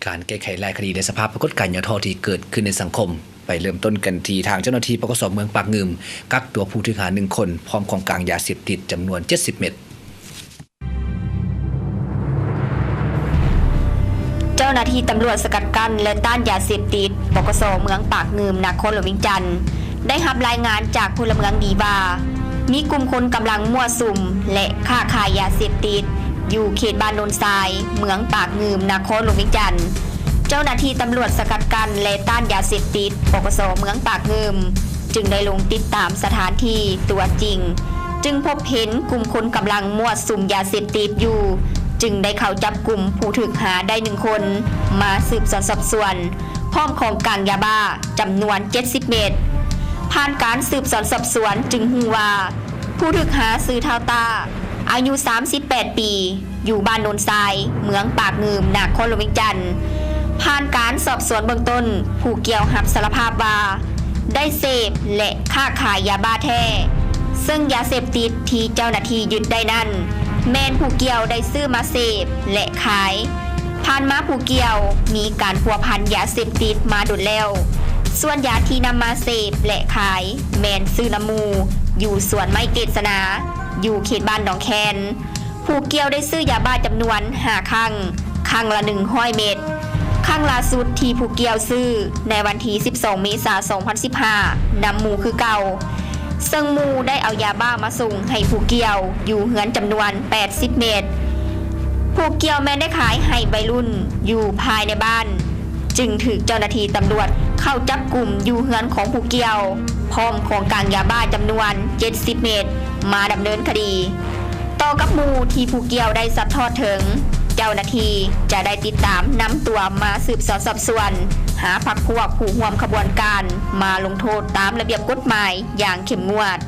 ການແກ້ໄຂຫຼາຍຄະດີ ແລະ ສະພາບປາກົດການຫຍໍ້ທໍ້ທີ່ເກີດຂຶ້ນໃນສັງຄົມ. ໄປເລີ່ມຕົ້ນກັນທີ່ທາງເຈົ້າໜ້າທີ່ ປກສ ເມືອງປາກງື່ມ ກັກຕົວຜູ້ຖືກຫາໜຶ່ງຄົນ ພ້ອມຂອງກາງຢາເສບຕິດຈຳນວນເຈັດສິບເມັດ. ເຈົ້າໜ້າທີ່ຕຳຫຼວດສະກັດກັ້ນ ແລະ ຕ້ານຢາເສບຕິດ ປກສ ເມືອງປາກງື່ມ ນະຄອນຫຼວງວຽງຈັນ ໄດ້ຮັບລາຍງານຈາກພົນລະເມືອງດີວ່າ ມີກຸ່ມຄົນກຳລັງມົ້ວສຸມ ແລະ ຄ້າຂາຍຢາເສບຕິດ ຢູ່ເຂດບ້ານໂນນຊາຍ ເມືອງປາກງື່ມ ນະຄອນຫຼວງວຽງຈັນ. ເຈົ້າໜ້າທີ່ຕຳຫຼວດສະກັດກັ້ນ ແລະ ຕ້ານຢາເສບຕິດ ປກສ ເມືອງປາກງື່ມ ຈຶ່ງໄດ້ລົງຕິດຕາມສະຖານທີ່ຕົວຈິງ ຈຶ່ງພົບເຫັນກຸ່ມຄົນກຳລັງມົ້ວສຸມຢາເສບຕິດຢູ່ ຈຶ່ງໄດ້ເຂົ້າຈັບກຸມຜູ້ຖືກຫາໄດ້ໜຶ່ງຄົນ ມາສືບສວນສອບສວນ ພ້ອມຂອງກາງຢາບ້າຈຳນວນເຈັດສິບເມັດ. ຜ່ານການສືບສວນສອບສວນຈຶ່ງຮູ້ວ່າ ຜູ້ຖືກຫາຊື່ທ້າວຕ້າ ອາຍຸສາມສິບແປດປີ ຢູ່ບ້ານໂນນຊາຍ ເມືອງປາກງື່ມ ນະຄອນຫຼວງວຽງຈັນ. ຜ່ານການສອບສວນເບື້ອງຕົ້ນ ຜູ້ກ່ຽວຮັບສາລະພາບວ່າ ໄດ້ເສບ ແລະ ຄ້າຂາຍຢາບ້າແທ້, ເຊິ່ງຢາເສບຕິດທີ່ເຈົ້າໜ້າທີ່ຍຶດໄດ້ນັ້ນ ແມ່ນຜູ້ກ່ຽວໄດ້ຊື້ມາເສບ ແລະ ຂາຍ. ຜ່ານມາຜູ້ກ່ຽວມີການພົວພັນຢາເສບຕິດມາດົນແລ້ວ. ສ່ວນຢາທີ່ນຳມາເສບ ແລະ ຂາຍ ແມ່ນຊື້ນຳໝູ່ ຢູ່ສວນໄມ້ເກດສະໜາ ຢູ່ເຂດບ້ານໜອງແຄນ. ຜູ້ກ່ຽວໄດ້ຊື້ຢາບ້າຈຳນວນຫ້າຄັ້ງ, ຄັ້ງລະໜຶ່ງຮ້ອຍເມັດ. ຄັ້ງລ່າສຸດທີ່ຜູ້ກ່ຽວຊື້ໃນວັນທີສິບສອງ ເມສາ ສອງພັນສິບຫ້າ ນຳໝູ່ຄືເກົ່າ, ເຊິ່ງໝູ່ໄດ້ເອົາຢາບ້າມາສົ່ງໃຫ້ຜູ້ກ່ຽວຢູ່ເຮືອນຈຳນວນແປດສິບເມັດ. ຜູ້ກ່ຽວແມ່ນໄດ້ຂາຍໃຫ້ໄວລຸ້ນຢູ່ພາຍໃນບ້ານ. ຈຶ່ງຖືກເຈົ້າໜ້າທີ່ຕຳຫຼວດເຂົ້າຈັບກຸມຢູ່ເຮືອນຂອງຜູ້ກ່ຽວ ພ້ອມຂອງກາງຢາບ້າຈຳນວນເຈັດສິບເມັດ ມາດຳເນີນຄະດີ. ຕໍ່ກັບໝູ່ທີ່ຜູ້ກ່ຽວໄດ້ຊັດທອດເຖິງ, ເຈົ້າໜ້າທີ່ຈະໄດ້ຕິດຕາມນຳຕົວມາສືບສວນສອບສວນ, ຫາພັກພວກຜູ້ຮ່ວມຂະບວນການມາລົງໂທດຕາມລະບຽບກົດໝາຍຢ່າງເຂັ້ມງວດ.